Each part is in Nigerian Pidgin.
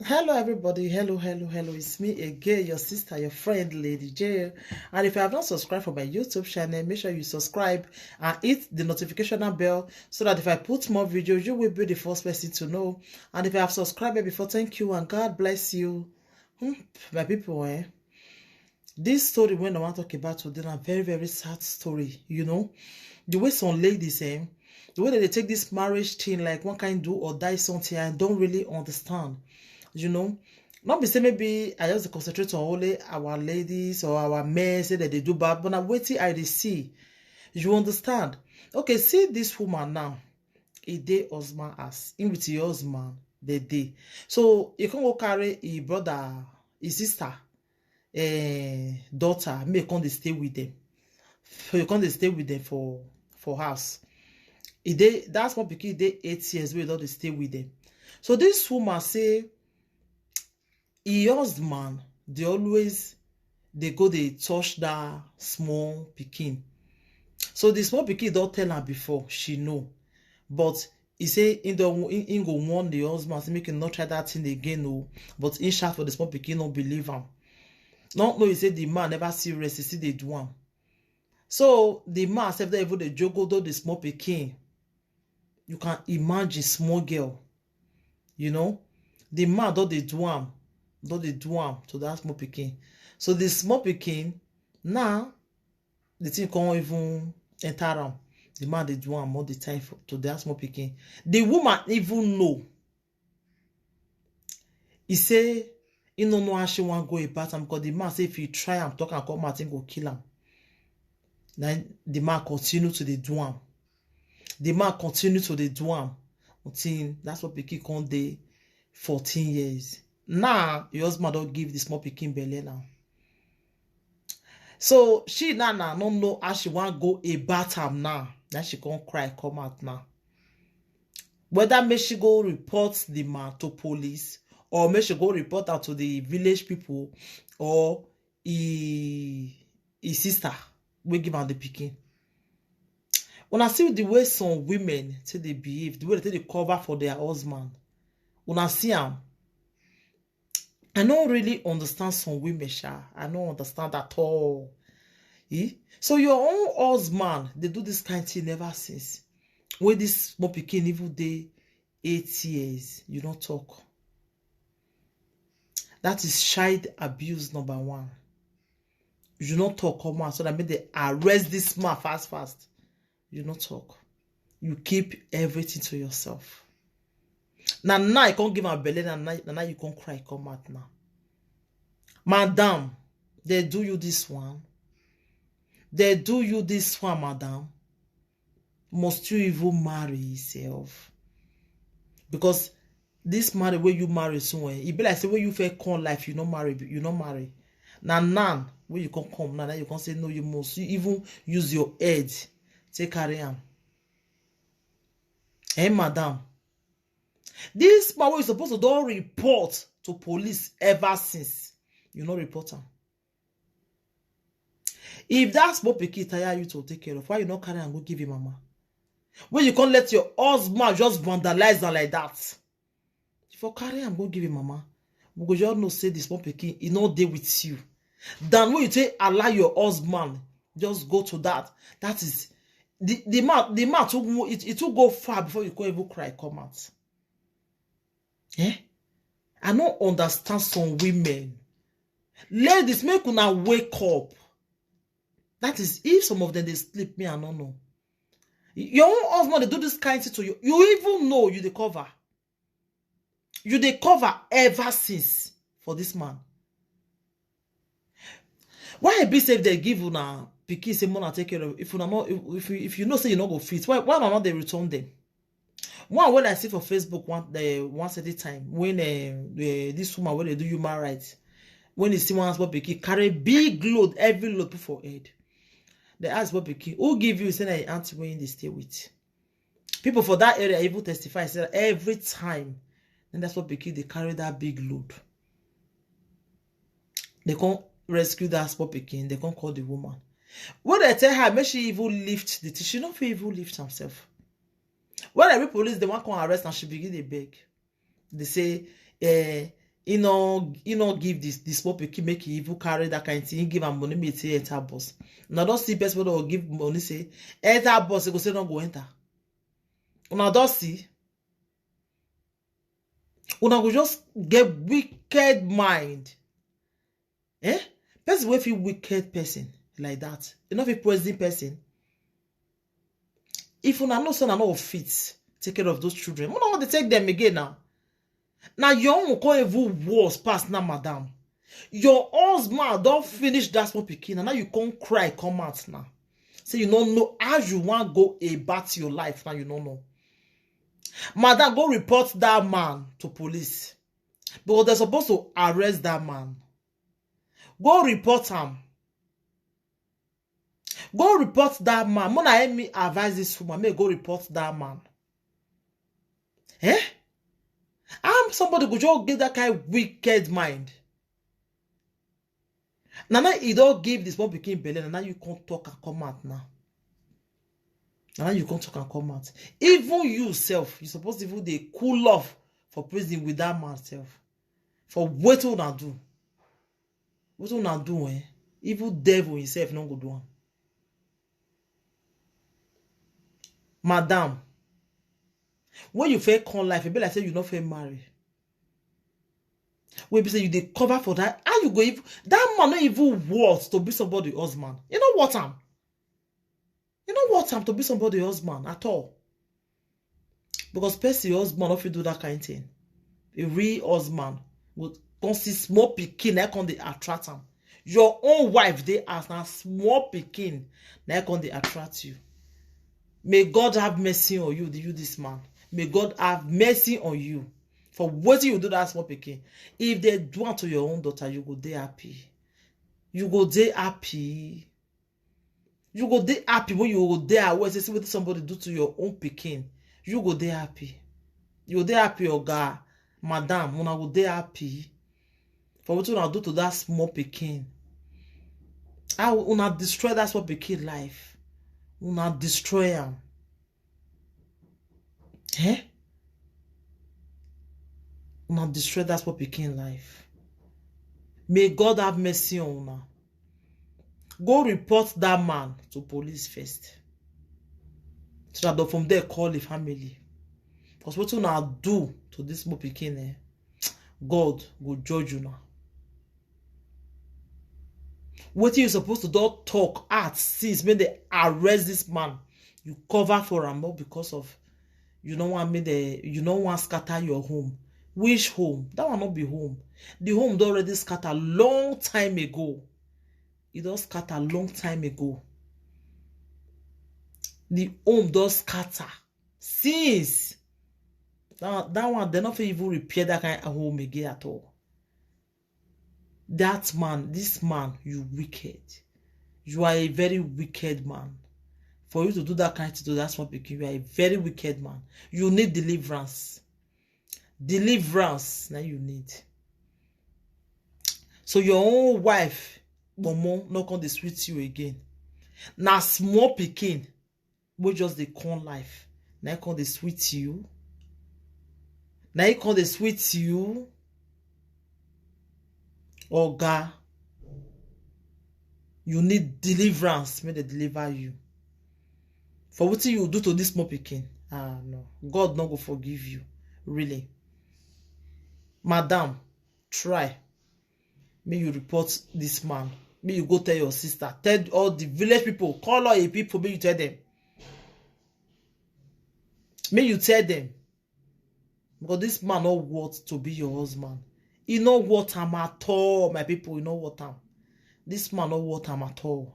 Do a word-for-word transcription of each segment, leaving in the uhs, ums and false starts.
Hello, everybody. Hello, hello, hello. It's me again, your sister, your friend, Lady J. And if you have not subscribed for my YouTube channel, make sure you subscribe and hit the notification bell so that if I put more videos, you will be the first person to know. And if you have subscribed before, thank you and God bless you. Hmm, my people, eh? This story when I want to talk about today na very, very sad story, you know. The way some ladies, eh, the way that they take this marriage thing like one kind do or die something, I don't really understand, you know. Not be say maybe I just concentrate on only our ladies or our men say that they do bad, but now waiting I dey see. You understand? Okay, see this woman now. E dey husband as in with your husband the day. So you can go carry your brother, your sister, eh, daughter, make come dey stay with them. So you come dey stay with them for for house. E dey that small pikin dey eight years wey don dey stay with them. So this woman say e husband dey always dey go dey touch that small pikin. So the small pikin don tell am before, she know. But he say he don he, he go warn the husband say make him not try that thing again, oh. But he shout for the small pikin no believe am. Not know he say the man never serious, he still dey do am. So the man sef don even dey jogo do the small pikin. You can imagine small girl, you know. The man don dey do am, don dey do am to that small pikin. So the small pikin now, the thing can't even enter am. The man dey do am all the time for, to that small pikin. The woman even know. He say he no know how she wan go about am because the man say if he try am talk and come out, he go kill am. Then the man continue to dey do am. The man continue to dey do am until that's what pikin come dey fourteen years. Now your husband don give the small pikin belle now. So she now now no know how she wan go about am now. Now she come cry come out now. Whether make she go report the man to police or make she go report am to the village people or e e sister wey give am the pikin. Una see the way some women take dey behave, the way they take dey cover for their husband. Una see am. I no really understand some women, sha. I no understand at all. Eh? So your own husband dey do this kind thing ever since. When this small pikin even dey eight years, you no talk. That is child abuse number one. You no talk come out so that make they arrest this man fast fast. You no talk. You keep everything to yourself. Now now you can't give am belle, na now na now you can't cry come out now. Madam, they do you this one. They do you this one, madam. Must you even marry yourself? Because this marry wey you marry so, eh, e be like say wey you fit come life, you no marry, you no marry. Na now wey you come come now, now you come say no, you must you even use your head take carry am. Eh, madam, this man wey you suppose to don report to police ever since, you no report am. If that small pikin tire you to take care of, why you no carry am go give him mama? When you can't let your husband just vandalize her like that, you for carry am go give him mama. We go just know say the small pikin e no dey with you. Than when you take allow your husband just go to that. That is the the man the man too it, it too go far before you can even cry come out. Eh? I no understand some women. Ladies, make una wake up. That is, if some of them they sleep, me I no know. Your own husband they do this kind thing to you. You even know you the cover. You the cover ever since for this man. Why e be say if they give una pikin say una take care of, if una no if, if you if you know say you no go fit, why why una no dey return them? One wey I see for Facebook one uh, one certain time when uh, uh, this woman wey dey do human rights, when you see one small pikin carry big load, every load put for head. They ask small pikin who give you, say na your aunty wey dey stay with. People for that area even testify say every time, and that's what pikin they carry that big load. They can't rescue that small pikin. They can't call the woman. When they tell her, make she even lift the thing, she no fit even lift herself. When every police they want come arrest and she begin dey beg. They say, eh, He no, he no give this, this small pikin make he even carry that kind thing. He give am money, make he enter bus. Now don't see person wey go give money say, "Enter bus," he go say no go enter. Una don see? Una go just get wicked mind. Eh? Person wey fit wicked person like that, you no fit poison person. If una know say una no fit take care of those children, una no dey take them again now. Now your own come even worse pass now, madam. Your husband don't finish that small pikin, and now you can't cry, come out now. Say you don't know how you want go about your life now, you don't know. Madam, go report that man to police, because they're supposed to arrest that man. Go report him. Go report that man. Mona, help me advise this woman. May go report that man. Eh? I'm somebody go just get that kind of wicked mind. Now, now he don't give this one pikin belle. Now you can't talk and come out now. Now you can't talk and come out. Even you self, you supposed to even dey cool off for prison with that man self. For wetin una do? Wetin una do, eh? Even devil himself no go do am. Madam, when you fair come life, e be like say you no fair marry. Wey be say you dey cover for that. How you go even, that man no even worth to be somebody husband. You know what am? You know what am to be somebody husband at all. Because person husband no fit do that kind thing. A real husband go come see small pikin, na come dey attract am. Your own wife dey as na small pikin, na come dey attract you. May God have mercy on you, you this man. May God have mercy on you for wetin you do that small pikin. If they do am to your own daughter, you go dey happy. You go dey happy. You go dey happy when you go dey aware say see wetin somebody do to your own pikin. You go dey happy. You go dey happy, oga, madam, una go dey happy for wetin una do to that small pikin. How una destroy that small pikin life? Una destroy am. Eh? Una destroy that small pikin life. May God have mercy on una. Go report that man to police first, so that from there call the family. Because wetin una do to this small pikin, eh, God go judge una. Wetin you supposed to don talk at since make they arrest this man, you cover for am, but because of you no want make they, you no want scatter your home. Which home? That one no be home. The home don already scatter long time ago. E don scatter long time ago. The home don scatter since. That, that one, they no fit even repair that kind of home again at all. That man, this man, you wicked. You are a very wicked man. For you to do that kind of thing to that small pikin, you are a very wicked man. You need deliverance. Deliverance, now you need. So your own wife, Momo, no come dey sweet you again. Na small pikin wey just dey come life, na e come dey sweet you. Na e come dey sweet you. Oga, you need deliverance, make they deliver you for wetin you do to this small pikin. Ah, no, God no go forgive you, really. Madam, try. Make you report this man. Make you go tell your sister. Tell all the village people. Call all your people. Make you tell them. Make you tell them. Because this man no worth to be your husband. He no worth am at all, my people. He no worth am. This man no worth am at all.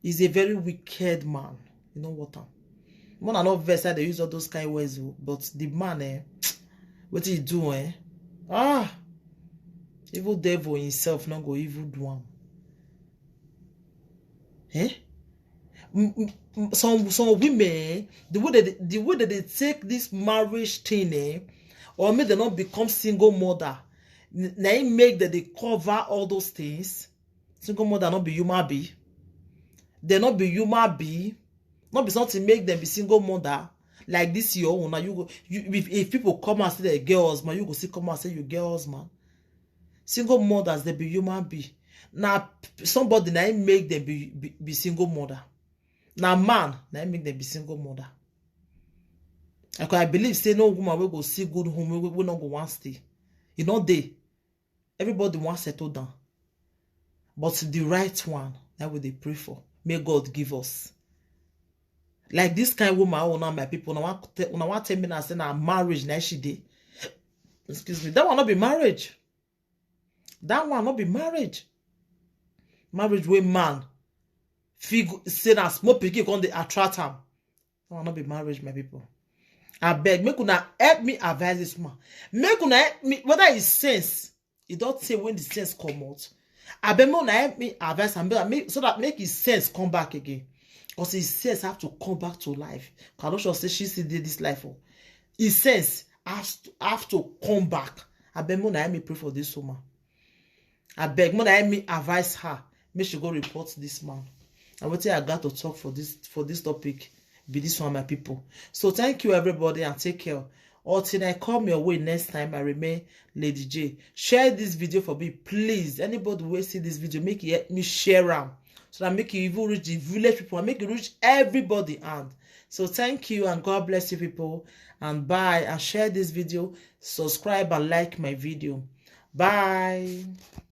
He's a very wicked man. You know what am? When I no vex, I dey use all those kind words, oh, but the man, eh, what he do, eh? Ah, evil devil himself no go evil do am. Eh? M- m- m- Some some women, eh, the way that they, the way that they take this marriage thing, eh, or make they not become single mother, n- na it make that they cover all those things. Single mother not be human being. They not be human being. Not be something make them be single mother like this your own. Now you go, you, if, if people come and say they get husband, you go see come and say you get husband. Single mothers, they be human being. Now, somebody now make them be, be, be single mother. Now, man, now make them be single mother. Like, I believe say no woman will go see good home, we, we not go one stay. You know, they, everybody wants settle down. But the right one, that we they pray for. May God give us. Like this kind woman, oh, now my people, now want, now want tell me now say now marriage, now she dey. Excuse me, that one not be marriage. That one not be marriage. Marriage wey man fig say na small pikin come dey attract am. That one not be marriage, my people. I beg, make una help me advise this man. Make una help me, whether it's sense, it don't say when the sense come out. I beg, make una help me advise am, make, so that make his sense come back again. Because his sense have to come back to life. I not sure say she still did this life. Oh. His sense has to, have to come back. I beg, make una help me pray for this woman. I beg, make una help me advise her. Make she go report this man. And wetin I got to talk for this, for this topic be this one, my people. So thank you, everybody, and take care. Or till I come your way next time, I remain Lady J. Share this video for me, please. Anybody who see this video, make it help me share am. So that make it even reach the village people and make it reach everybody hand. So thank you and God bless you people. And bye. And share this video, subscribe and like my video. Bye.